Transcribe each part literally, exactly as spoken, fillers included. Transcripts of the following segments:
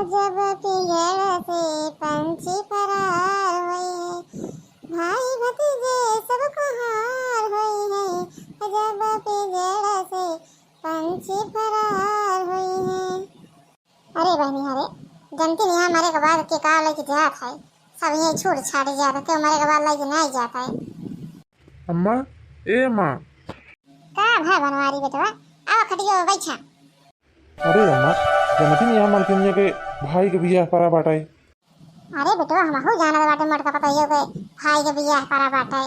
जब पिंजड़ा से पंछी फरार होई है, भाई भतीजे सब कुंवार होई है। जब पिंजड़ा से पंछी फरार होई है। अरे बहनी, अरे जनती नहीं है, मरे के बाद के का लेके जात है, सब यही छोड़ छाड़ जात है, क्यों मरे के बाद लेके नहीं जात है। अम्मा, ए अम्मा। का भा बनवारी बेटवा, आवा खटिया बैठा। अरे अम्मा, जनती नहीं है मलकिनिया के भाई के बियाह परा बाटे। अरे बेटवा, हमहू जानत बाटे मोटका पतोहियो के भाई के बियाह परा बाटे।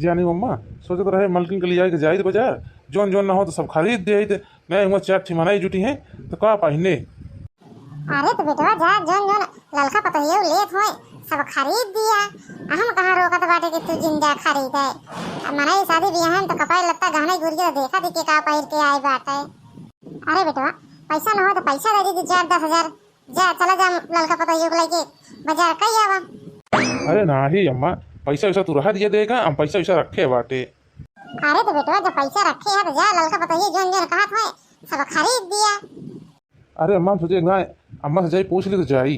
जानी अम्मा, सोचत रहे मलकिन के लियाई के जाई बाजार, जौन जौन ना हो तो सब खरीद दे आई, नहीं हुआ चार ठे मनाई जुटी हैं तो का पहिने। अरे तो बेटवा जा, जौन जौन ललका पतोहियो लेत होए सब खरीद दिया। हम कहाँ रोकत बाटे कि तू जिंदा खरीदे। अब मनाई शादी बियाह में तो कपड़ा लत्ता गहना गुरिया देखा दी के का पहिर के आई बाटे। अरे बेटवा, पैसा ना हो तो पैसा दे दी चार दस हजार, जा, चला जा, ललका पतोहियो के लेके बाजार कई आवा। अरे नाही अम्मा, पैसा वैसा तू रहा दिया देगा, हम पैसा वैसा रखे बाटे। अरे तो बेटवा, जब पैसा रखे है तो जा, ललका पतोहियो जौन जौन कहत है सब खरीद दिया। अरे अम्मा, हम सोचे ना, अम्मा से जाई पूछ ली तो जाई।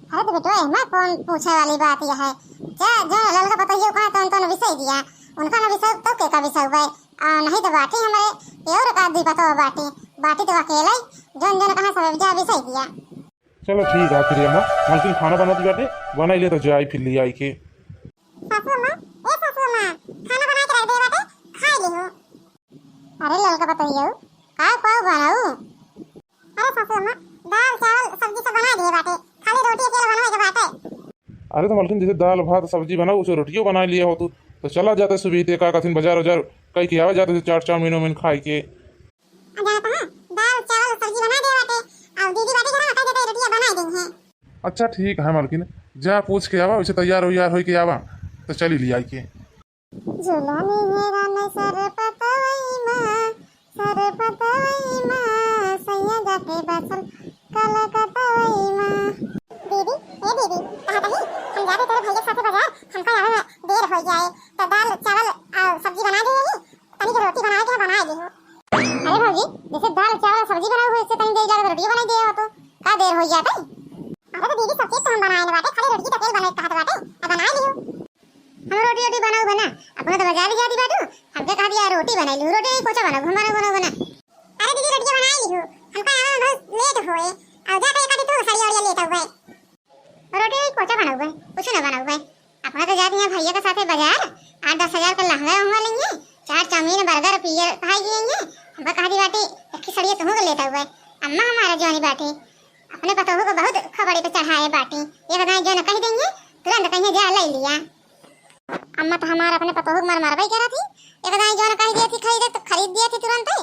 अरे तो बेटवा, एमा कौन पूछे वाली बात यह है? जा, जौन ललका पतोहियो कहा तौन तौन बिसाई दिया, उनका ना बिसाऊ तो के का बिसाऊ बे? आ, नहीं तो बाटी हमरे और का दी पतो बाटी, बाटी तो अकेले, जौन जौन कहा सब जा बिसाई दिया। चलो ठीक है फिर अम्मा, मलकिन खाना बनाती बाटे, बनाई ले तो जाई फिर ले आई के। सासू अम्मा, ए सासू अम्मा, खाना बना के रख दे बाटे, खा ली हो। अरे ललका पतोहियो, का का बनाऊ? अरे सासू अम्मा, दाल चावल सब्जी सब बना दिए बाटे, खाली रोटी अकेले बनवे के बाटे। अरे तो मलकिन, जैसे दाल भात सब्जी बनाऊ, उसे रोटियो बना लिया हो तू, तो चला जाते सुबह ते का कथिन बाजार उजार कई के आवे जाते चाट चाउमीन उमीन खाई के। आ जाना कहाँ, दाल चावल सब्जी बना दे बाटे, और दीदी बाटे घर में कह देते रोटियां बना दी हैं। अच्छा ठीक है मलकिन, जा पूछ के आवा, वैसे तैयार वैयार होई के आवा, तो चली लियाई के। झुलनी हेरा न सरपतवई माँ, सरपतवई माँ, सैया जाके बसल कलकतवई माँ। दीदी, ए दीदी, कहा तही, हम जाते तोरे भैया के साथे बाजार, हमका आवे में देर हो जाए, तो दाल चावल और सब्जी बना दे यही, तनी के रोटी बनाए के है, बनाए दे हो। अरे भौजी, जैसे दाल चावल सब्जी बनाऊ हो, इससे तनी देर जाके रोटियो बनाई दे हो तो, का देर हो जाता है? अरे तो दीदी, सब चीज तो हम बनाए ले बाटे, खाली रोटी तो तेल बनाए कहत बाटे, अब बनाए लियो। हम रोटी रोटी बनाऊ बना, अपना तो बाजार जाती बाटू, हमके कहा दिया रोटी बनाई लियो, रोटी नहीं पोछा बनाऊ, हम बनाऊ बनाऊ बना। अरे दीदी, रोटियां बनाई लियो, हमका आवे में बहुत लेट होए, और जाके एक आधी तू सड़िया उड़िया लेट हुए। रोटी नहीं पोछा बनाऊ बे, कुछ ना बनाऊ बे, अपना तो जाती हैं भैया के साथे बाजार, आठ दस हजार का लहंगा उहंगा लेंगे, चाट चाउमीन बर्गर पियर खाई लेंगे, हमका कहा दी बाटी, एक ही सड़िया तुहू के लेट हुए, अम्मा हमारा जवानी बाटी। अपने पतोहू को बहुत खबड़ी पे चढ़ाए बाटी। एक दाई जौन कह देंगे, तुरंत कहीं जा ले लिया। अम्मा तो हमार अपने पतोहू के मार मारबई करत ही। एक दाई जौन कह दिया थी खरीदे तो खरीद दिया थी तुरंत ही।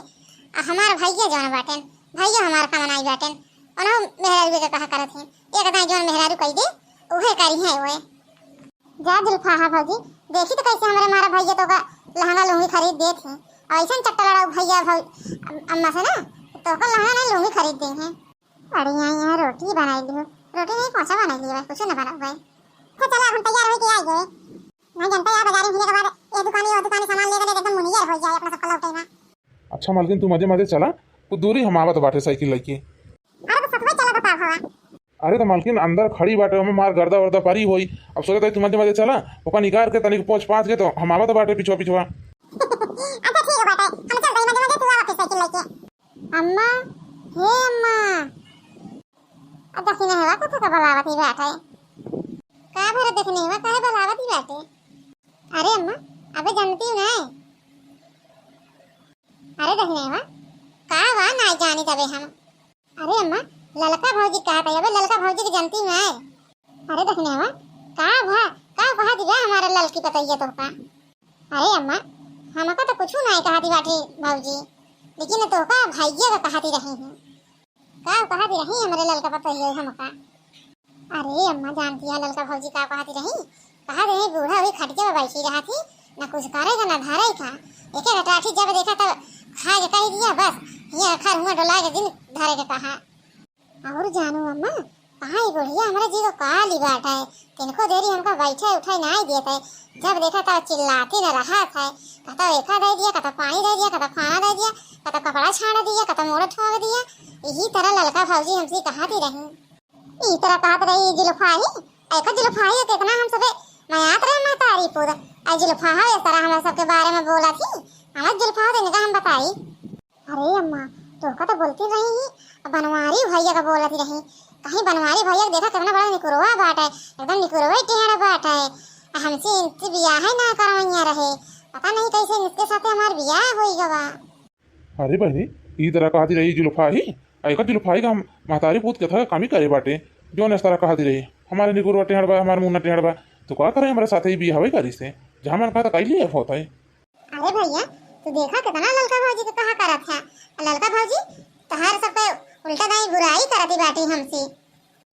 आ हमार भैया जौन बाटेन, भैया हमार कमनाई बाटेन, उन्हों मेहरारू के कहा करत ही। एक दाई जौन मेहरारू कह दे, उहे करी है ओए। जा जुल्फा, हाँ भौजी, देखी तो कैसे हमरे मारा भैया तो का लहंगा लुंगी खरीद देत ही। ऐसन चट्टा लड़ाऊ भैया भौ-, अम-, अम्मा से ना, तो का लहंगा नहीं लुंगी खरीद दे हैं। अरे यहाँ, यहाँ रोटी बनाई लियो, रोटी नहीं पोछा बनाई लियो, कुछ ना बनाऊ भाई। तो चला, हम तैयार होके आ गए। नहीं जनता यार, बाजारी मिले के बाद ये दुकानी वो दुकानी सामान लेके एकदम मुनियर हो जाए अपना सबका लौटे ना। अच्छा मालकिन, तू मजे मजे चला, कुछ दूरी हम आवत बाटे साइकिल लेके। अरे तो सतवे चला बता हवा। अरे तो मालकिन अंदर खड़ी बाटे, हमें मार गर्दा वर्दा परी होई। अब सोचत है तू मजे मजे चला, ओका निकाल के तनिक पोछ पाछ के तो हम आवत बाटे पिछवा पिछवा। अच्छा ठीक है बाटे, हम चल रही मजे मजे, तू आवा फिर साइकिल लेके। अम्मा, हे अम्मा, अब दखिनहवा कथी का बलावत ही बाटे? का भर दखिनहवा काहे बलावत ही बाटे? अरे अम्मा, अबे जनती हूँ ना। अरे दखिनहवा, का बा ना जानी तबे हम। अरे अम्मा, ललका भौजी कहा था, अबे ललका भौजी के जनती हूँ ना। अरे दखिनहवा, का भा, का कहा दिया हमारे ललकी पतैया तो का? अरे अम्मा, हमका तो कुछ नहीं कहती बाटी भौजी, लेकिन तोहका भैया का कहती रही हैं। का कहती रही हमरे ललका पतोहियो हमका? अरे अम्मा, जानती है ललका भौजी का कहती रही? कहा रही बूढ़ा हुई खटिया पे बैठी रहा थी, ना कुछ करे का ना धरे का। एक एक टाठी जब देखा तब खाए के कह दिया, बस ये खर हुआ डोला के दिन धरे के कहा। और जानू अम्मा, हाँ, ई बुढ़िया हमरे जी को काली बाटे, तिनको देरी हमका बैठे उठे नाई देत है। जब देखा तब चिल्लाती न रहत है, कतौ एका दे दिया, कतौ पानी दे दिया, कतौ खाना दे दिया, कतौ कपड़ा छाड़ दिया, कतौ मोड़ ठोक दिया। यही तरह ललका भौजी हमसे कहती रही। ई तरह कहत रही जुल्फाही, एका जुल्फाही केतना हम सबे मयात रहे महतारी पूत। आई जुल्फाहा इस तरह हमरा सबके बारे में बोला थी, हमार जुल्फाहा तो इनका हम बताई। अरे अम्मा, तोहका तो बोलती रही ही, अब बनवारी भैया का बोलती रही। कहीं बनवारी भैया के देखा कितना बड़ा निकुरवा बाटे, एकदम निकुरवा टेढ़ बाटे। आ हमसे इनसे बियाह ही ना करवैया रहे, पता नहीं कैसे इनके साथे हमार बियाह होई गवा। अरे बहिनी, ई तरह कहती रही जुल्फाही, आ एकर जुल्फाही का हम महतारी पूत के था कमी करे बाटे, जौन इस तरह कहती रही, हमारे निकुरवा टेढ़ बा, हमार मुन्ना टेढ़ बा, तो का करे हमारे साथे ही बियाह करी से, जहाँ मन कहा था कई लिए होता है। अरे भैया, तू देखा कितना ललका भौजी के कहा करत है। ललका भौजी, तहार सब पे उल्टा दाई बुराई करती बाटी हमसे।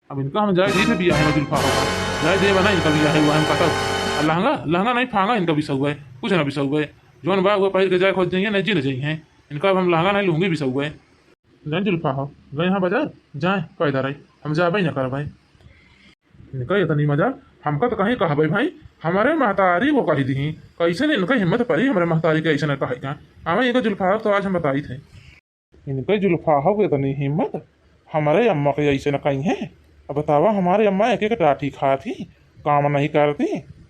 अब इनका हम जाए दी थे बियाह में जुल्फा होगा, जाए देबा ना इनका बियाह हुआ हम कतब। आ लहंगा, लहंगा नहीं फांगा इनका बिसहुआ है, कुछ ना बिसहुआ है। जौन बा हुआ पहिर के जाए खोज जाइए, नहीं जी न जाइए। इनका अब हम लहंगा नहीं लूंगी बिसहुआ है। जाए जुल्फा हो, गए यहाँ बाजार, जाए पैदल आई, हम जाबे न करबे। इनका इतनी मजा, हमका तो कहीं कहबे भाई, हमारे महतारी वो कही दी, कैसे ने इनका हिम्मत परी हमारे महतारी के ऐसे न कहे का। आवे इनका जुल्फा हो तो आज हम बताई थे। इनका जुल्फा हो के इतनी हिम्मत, हमारे अम्मा के ऐसे न कही है। अब बतावा हमारे अम्मा एक एक टाठी खात ही, काम नहीं करती।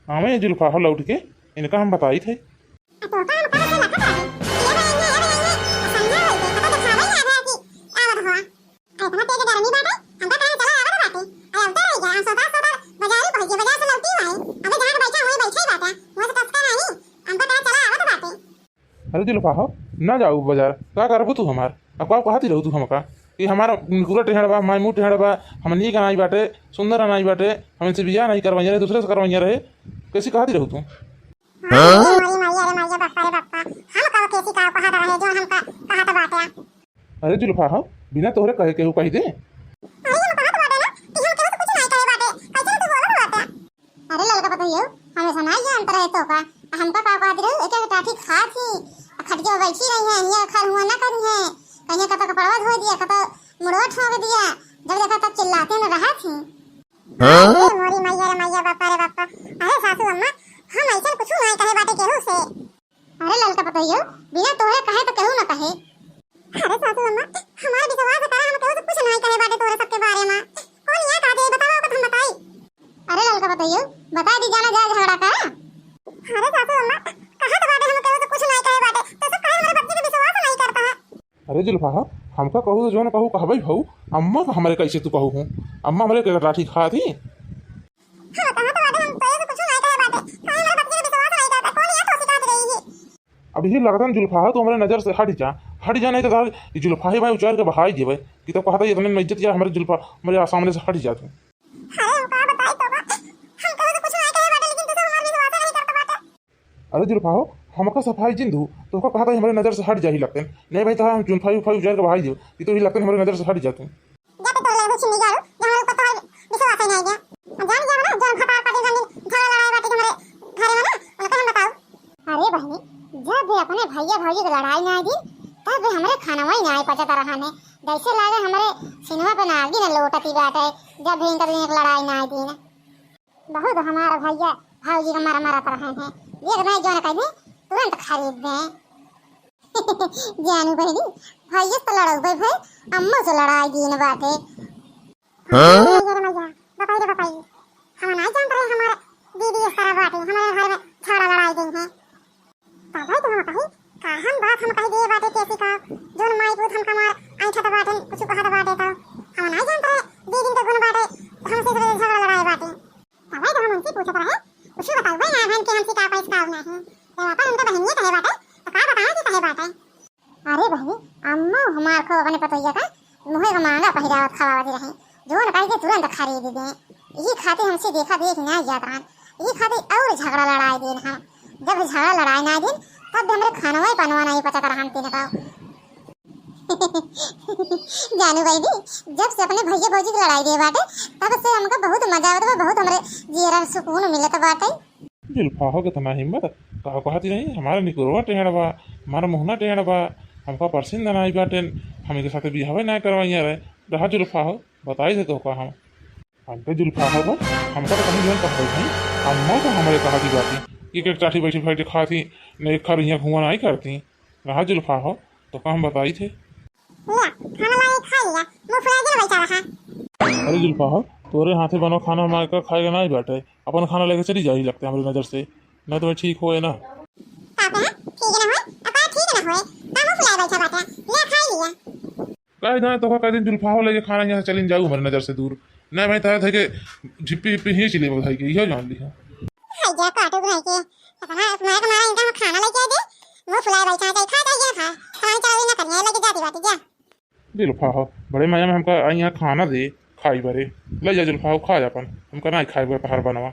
आवे ये जुल्फा हो लौट के, इनका हम बताई थे। आ तोहका हम कब से लखत रहे, ये बे आइए, ये बे आइए, आ समझा होई के, कतौ देखावे ही ना भैया की आवत हुआ। आ इतना तेज गर्मी बाटे, हमका कहे चला आवत बाटे। आ अब तो रह गया, हम सोता सोता बाजारी पहुँच गए, बाजार से लौटी हुआ है। अबे जहाँ बैठा हुई बैठे ही बाटे, मुँह से टसका नहीं, हमका कहे चला आवत बाटे। अरे जुल्फा हो, ना जाऊ बाजार, का करबू तू हमार? अब का कहती रहू तू हमका कि हमार निकुरा टेढ़ बा, हमार मुँह टेढ़ बा, हम नीक अनाई बाटे, सुंदर अनाई बाटे, हम इनसे बियाह नहीं करवाइया रहे, दूसरे से करवाइया रहे, कैसी कहती रहू तू? हाँ, अरे मोरी माई, अरे माई, बप्पा रे बप्पा, हम कब कैसी का कहत रहे, जो हम का, कहत बाटे? अरे जुल्फा हो, बिना तोहरे कहे केहू कही दे। अरे हम कहत बाटे ना कि हम केहू से कुछ नहीं कहे बाटे, कैसे तू बोलत बाटे? अरे ललका पतोहियो, हम ऐसा नहीं जानत रहे तो का, हमका का कहत रहे, एक एक टाठी खात ही, खटिया बैठी रही है, हिया खर हुआ ना करी है, कहीं कतौ कपड़वा धो दिया, कतौ मुड़वा ठोक दिया, जब देखा तब चिल्लाते न रहत ही। हाँ? अरे मोरी मैया रे मैया, बापा रे बापा। अरे सासू अम्मा, हम ऐसन कुछ नहीं कहे बाटे केहू से। अरे ललका पतोहियो, बिना तोहरे कहे तो केहू न कहे। अरे सासू अम्मा, हमारे विश्वास करा, हम केहू से कुछ नहीं कहे बाटे तोहरे सबके बारे में। कौन यह कहते बतावा, ओकर हम बताई। अरे ललका पतोहियो, बता दी जाना जाए झगड़ा का। अरे सासू अम्मा, कहा तो बाटे हम केहू से कुछ नहीं कहे बाटे, तो सब कहे हमारे बच्चे के विश्वास नहीं करता है। अरे जुल्फा, हमका कहू तो जौन कहू कहबे भऊ, अम्मा का हमरे कैसे तू कहू हूँ, अम्मा हमरे के लाठी खात ही। हाँ, कहा तो बाटे हम तो ऐसे कुछ नहीं कहे बाटे, काहे हमारे बच्चे के विश्वास नहीं करता, कौन ये तो सिखात रही है? अब यही लगता है जुल्फा, तू हमरे नजर से हट जा, हट जा, नहीं तो तार ये जुल्फा ही भाई उचार के बहाई देवे कि तो कहता इतने में इज्जत या हमारे जुल्फा, हमारे सामने से हट जा तू। अरे हम का बताई तो बा, हम केहू से कुछ नहीं कहे बाटे, लेकिन तू तो हमारे विश्वास नहीं करता बाटे। अरे जुल्फा हो, हमका सफाई जिन दू, तोहका कहत ही हमरे नजर से हट जा ही लगते। नहीं भाई, तोहरा हम जुल्फाई उफाई उजाड़ के बहाई दियो, कि तू ही लगते हमरे नजर से हट जा तू। जा तो तोर ले हो छिन्नी गाड़ू, जहाँ ऊपर तोहर विश्वास ही नहीं गया। जान गया ना, जौन भतार पाटी जानी झगड़ा लड़ाई बाटी हमरे घरे में ना, उनका हम बताऊ। अरे बहनी, जब भी अपने भैया भौजी के लड़ाई ना दिन, तब भी हमरे खानवा ही ना पचत रहने। जैसे लागे हमरे सिनवा पे नागी न लोटती बाटे, जब भी इनका दिन एक लड़ाई ना दिन। बहुत हमार भैया भौजी के मारा मारत रहे हैं, एक नहीं जौन कहीं तुरंत खरीद दें। जानू बहनी, भैया से तो लड़ौबे भाई, अम्मा से लड़ाई दिन बाटे। हाँ? अरे मैया, बताई रे बताई, हम नहीं जानते रहे हमारे दीदी इस तरह बाटे, हमारे घर में झगड़ा लड़ाई गई है। तबै तो हम कही, काहन बात हम कही दिए बाटे केसी का, जोन माई पूत हमका मार ऐंठत बाटे, कुछ कहत बाटे तो हम नाहीं जानत रहे, दीदी के गुण बाटे, हमसे इधर झगड़ा लड़ाई बाटे। तबै तो हम उनसे पूछत रहे, कुछ बताउबे ना बहन के हमसे का पैस का नहीं। जब अपन उनके बहनिया कहे बाटे, तो का बताएं कि कहे बाटे। अरे बहनी, अम्मा हमार को अपने पतोहिया का मुँहे का मांगा पहिरावत खवावत रही, जोन कही के तुरंत खरीद दे। यही खातिर हमसे देखा देख ना जात रहन, यही खातिर और झगड़ा लड़ाई दिन हम। जब झगड़ा लड़ाई ना दिन, तब भी हमरे खानवा ही पनवा नहीं पचत रहन तीन का। जानू बहनी, जब से अपने भैया भौजी की लड़ाई दे बाटे, तब से हमका बहुत मजा आवत बा, बहुत हमरे जियरा में सुकून मिलत बाटे। जुल्फा हो, कितना हिम्मत, का कहती रही, हमारा निकुरवा टेढ़ बा, हमारा मुहना टेढ़ बा, हमका परसिन दनाई बाटे, हम इनके साथे बियाहवे ना करवाइया रहे। रहा जुल्फा हो, बताई दे तो का हम। अबे जुल्फा हो बा, हमका तो कहीं जौन कहत हई, अम्मा तो हमरे कहत ही बाटी, एक एक चाठी बैठी बैठी खात ही, न एक खर हियाँ हुआ नाहीं करती। रहा जुल्फा हो, तो का हम बताई थे? लिया, खाना लाए खा लिया, मुंह फुलाए दिन बैठा रहा। अरे जुल्फा हो, तोरे हाथे बनो खाना हमारे का खाए के नाहीं बाटे, अपन खाना लेके चली जाई लगते हमरे नजर से, नहीं तो मैं ठीक होए ना। का कहा? ठीक ना होए? अब का ठीक ना होए? का मुंह फुलाए बैठा बाटे? ले खा लिया। कह दे तो कह दिन जुल्फा हो लेके खाना यहाँ से चलिन जाऊ हमारे नजर से दूर। नहीं भाई, तारा थे के झिप्पी हिप्पी ही चले भाई के, इहो जान लिहा। हाय जा काटो भाई के, इतना मार के मारा इनका हम खाना लेके दे, मुंह फुलाए बैठा है, खा जाइए ना खा, खाना चला ना करिए, लेके जाती बात जा। जुल्फा हो, बड़े मजा में हमका आई यहाँ खाना दे, खाई बरे, ले जा जुल्फा हो, खा जा अपन, हमका ना खाए बरे तहार बनवा।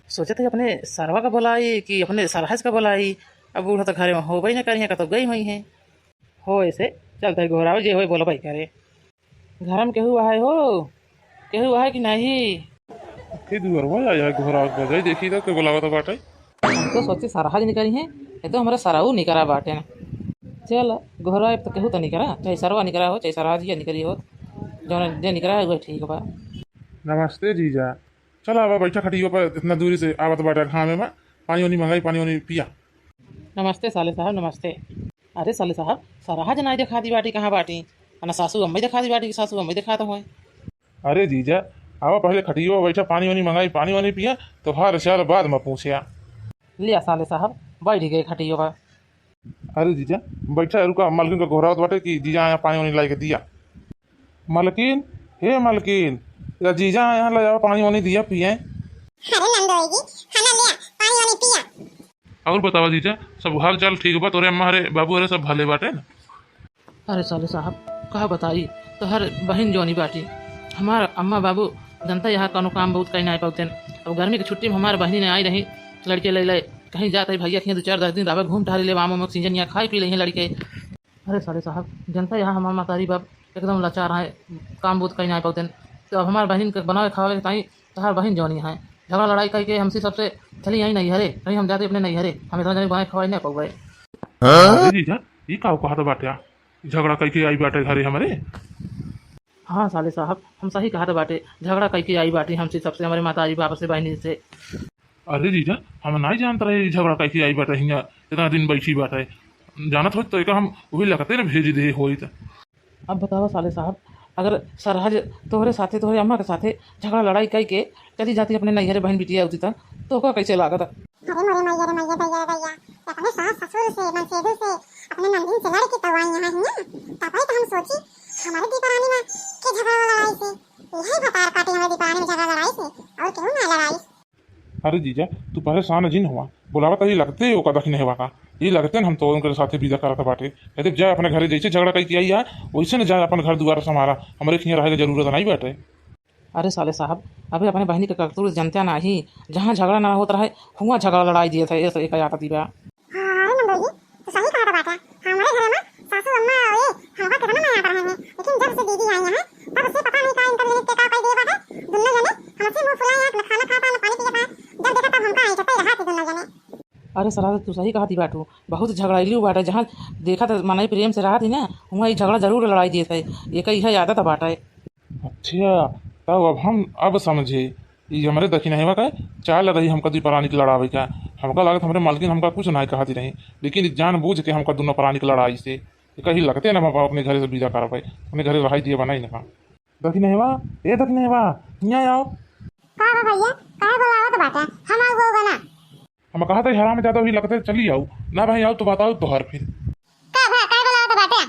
सोचत है अपने सरवा का बुलाई कि अपने सरहज का बुलाई, अब बूढ़ा तो घरे में होबे न करिए, कतौ गई हुई है। हो ऐसे चलत है घोरावे जे होए बोलबे करे। घर में केहू आहे हो? केहू आहे कि नहीं? के दुअरवा आया है घोरावे बजाई, देखी तो के बुलावत बाटे। हम तो सोचे सरहज निकरी है, ये तो हमारा सराऊ निकरा बाटे ना। चल घोरावे तो केहू तो निकरा, चाहे सरवा निकरा हो, चाहे सरहजिया निकरी हो, जौन जे निकरा है वह ठीक बा। नमस्ते जीजा। चल आवा बैठा खटियो पर, इतना दूरी से आवत बाटे घामे में, पानी वानी मंगाई, पानी वानी पिया। नमस्ते साले साहब, नमस्ते। अरे साले साहब, सरहज नाई देखाती बाटी, कहाँ बाटी? ना सासू अम्मा देखाती बाटी कि सासू अम्मा देखात होए। अरे जीजा, आवा पहले खटियो बैठा, पानी वानी मंगाई, पानी वानी पिया, तोहार चाल बाद में पूछिया। लिया साले साहब, बैठ गए खटियो पर। अरे जीजा, बैठा, रुका, मालकिन का गोहरावत बाटे कि जीजा आया, पानी वानी लाई के दिया। मालकिन, हे मालकिन, या जीजा आया, ले जाओ, पानी वानी दिया पिए। अरे नंदोई जी, खाना लिया, पानी वानी पिया। और बतावा जीजा, सब हाल चाल ठीक बा? तोरे अम्मा हरे, बाबू हरे, सब भले बाटे न? अरे साले साहब, का बताई, तोहर बहिन जौनी बाटी, हमार अम्मा बाबू जनता यहाँ कौनो काम बहुत कहीं ना पावतेन। अब गर्मी की छुट्टी में हमार बहिनी ने आई रही, लड़के ले ले, कहीं जात है भैया, कहीं दो चार दस दिन रहबे, घूम टहरी ले, आम उम सीजन यहाँ खाई पी ले लड़के। अरे साले साहब, जनता यहाँ हमार मतारी बाप एकदम लाचार है, काम बहुत कहीं ना पावतेन। तो अब हमार बहिन के बनावे खावे के ताई तोहार बहिन जौनी है, झगड़ा लड़ाई करके हमसे सबसे चली आई नैहरे, कहीं हम जाते अपने नैहरे, हम इतना जनी बनाए खवाए ना पउबे। अरे जीजा, ई का कहत बाटे? झगड़ा करके आई बाटे घरे हमरे? हाँ साले साहब, हम सही कहत बाटे, झगड़ा करके आई बाटे हमसे सबसे, हमरे माताजी बाप से, बहिनी से। अरे जीजा, हम नाई जानत रहे ई झगड़ा करके आई बाटे हियाँ, इतना दिन बैठी बाटे। जानत होत तो एका हम वही लगते न भेज दे होइत। अब बतावा साले साहब, अगर सरहज तोहरे साथे, तोहरे अम्मा के साथे झगड़ा लड़ाई कई के चली जाती अपने नैहरे बहिन बिटिया होती त, तोहका कैसे लागत? अरे मोरे मैया रे मैया, दैया रे दैया, अपने सास ससुर से, मनसेधु से, अपने नंदिन से लड़ के तब आई यहाँ हियाँ। तब ही तो हम सोची, हमारे दीपरानी में के झगड़ा लड़ाई से, यही भतार काटे हमारे दीपरानी में झगड़ा लड़ाई से, और केहू ना लड़ाई। अरे जीजा, तू परेशान जिन हुआ, बुलावा त ई लगते ओका दखिनहवा का, ई लगते न हम तो उनके साथे विदा करत बाटे। कहते जा अपने घरे, जैसे झगड़ा कई के आई है, वैसे न जा अपन घर दुआर संभाला, हमरे खियाँ रहे के जरूरत नहीं बाटे। अरे साले साहब, अबे अपने बहिनी के करतूत जनते नाही, जहाँ झगड़ा ना होत रहे, हुआँ झगड़ा लड़ाई दिए थे, ऐसे एक आदत ही बा। हाँ, अरे नंदोई जी, तू सही कहत बाटे। हमरे घरे में सासू अम्मा और ये हमका कितना मया कर रहे हैं, लेकिन जब से दीदी आई हैं, तब से पता नहीं का इनका जने के का कर दिए बाटे। दुन्नो जने हमसे मुंह फुलाए हैं, न खाना खाता, न पानी पियता। जब देखा तब हमका ऐंठते रहा थे दुन्नो जने। अरे साला, तू सही कहती बाटू, बहुत झगड़ाइलू बाटे। जहाँ देखा त मनई प्रेम से रहत ही ना, हुआँ ई झगड़ा जरूर लड़ाई देत है, एक ही है आदत बाटे। अच्छा, तब अब हम, अब समझे, ई हमरे दखिनहवा का चाल रही हमका दुई परानी के लड़ावे का। हमका लागत हमरे मालकिन हमका कुछ नाहीं कहती रही, लेकिन ई जान बूझ के हमका दुनो परानी के लड़ाई से कहीं लगते ना हम अपने घरे से विदा करबे, अपने घरे रहाई दिए बनाई ना। दखिनहवा, ए दखिनहवा, हियाँ आओ। का बा भैया, काहे बोलावत बाटे? हम आऊ बा ना। हम कहत हई हराम ज्यादा हुई लगते चली आऊ। ना भाई आऊ तो बताऊ तोहर फिर। का भा, काहे बोलावत बाटे?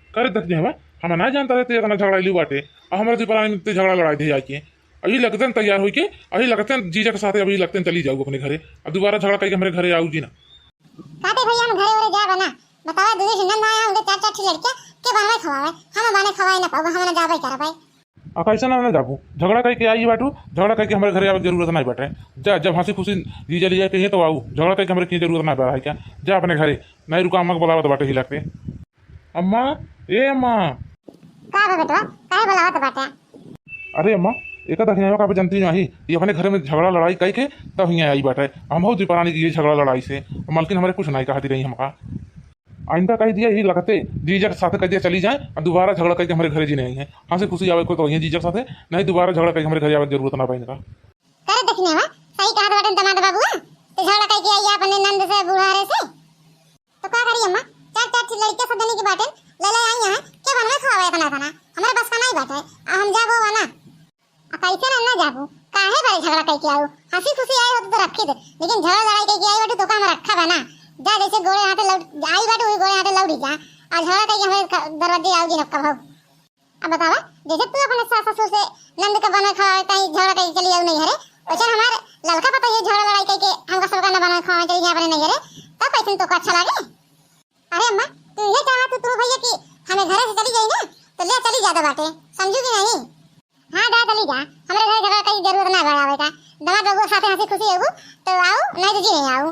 करे दखिनहवा, हम ना जानता रहे ते इतना झगड़ाइलू बाटे। आ हमरे दुई परानी में ते झगड़ा लड़ाई दे आके। अभी लगते न तैयार होई के, अभी लगते न जीजा के साथे अभी लगते न चली जाऊ अपने घरे। अब दोबारा झगड़ा कई के हमरे घरे आऊ जी ना। काते भैया हम घरे ओरे जाबे ना। बतावा, दू दिन से नंद आया, उनके चार चार ठे लड़कियां के बनवे खवावे। हम बने खवाए ना पाऊ, हम ना जाबे करबे। आ कैसे ना, ना जाबू? झगड़ा कई के आई बाटू, झगड़ा कई के हमरे घरे आवे के जरूरत नहीं बाटे। जा, जब हंसी खुशी जीजा ले जाके ही तो आऊ, झगड़ा कई के हमरे की जरूरत ना बा है क्या? जा अपने घरे, नहीं रुका, अम्मा के बुलावत बाटे ही लगते। अम्मा, ए अम्मा। का बा बेटवा, काहे बुलावत बाटे? अरे अम्मा, एका दखिनहवा का जनती नाही, ये अपने घरे में झगड़ा लड़ाई कई के तब हियाँ आई बाटे। हम बहुत दुई परानी की ये झगड़ा लड़ाई से, मालकिन हमरे कुछ नहीं कहती रही हमका। आइंदा कहि दिया, यही लगते जीजा के साथे कहि दिया चली जाए, अउर दुबारा झगड़ा कइके हमरे घरे जिने अइहैं। हँसी खुसी आवे को तो अइहैं जीजा के साथे, नहीं दुबारा झगड़ा कइके हमरे घरे आवे के जरूरत ना पइनका। करे देखने मा, सही कहत बाटेन दामाद बाबुआ, ते झगड़ा कइके आई अपने नंद से, बूढ़ा रे से। तो का करी अम्मा, चार चार ठे लड़कियाँ सब जनी के बाटेन, ले ले आई हैं, के बनवे खवावे इतना इतना, हमरे बस का नहीं बाटे, अब हम जाबो वा ना। आ कैसे ना, ना जाबू, काहे बारे झगड़ा कइके आऊ, हँसी खुसी आई होत तो रखी दे, लेकिन झगड़ा लड़ाई कइके आई बाटे तो का हम रखा बा ना, जा जैसे गोड़े हाथे लौट आई बाटे वही गोड़े हाथे लौट जा, आ झगड़ा कइके हमरे ख-, दरवाजे आऊ जिन कबहू। अब बतावा, जैसे तू अपने सास ससुर से नंद के बनवे खवावे ताई झगड़ा कइके चली आऊ नहीं हरे, वैसे हमारे ललका पता ये झगड़ा लड़ाई कइके हमका सबका न बनवे खवावे चली जाए अपने नहीं हरे, तब कैसे तो अच्छा लागे? अरे अम्मा, तू ये चाहत तू भैया कि हमें घरे से चली जाई ना, तो ले चली जात बाटे, समझू कि नहीं? हाँ जा चली जा, हमरे घरे झगड़ा कइके जरूरत ना बढ़ावे का, दामाद बबुआ साथे हँसी खुसी एगो तो आऊ, नहीं तो जी नहीं आऊ।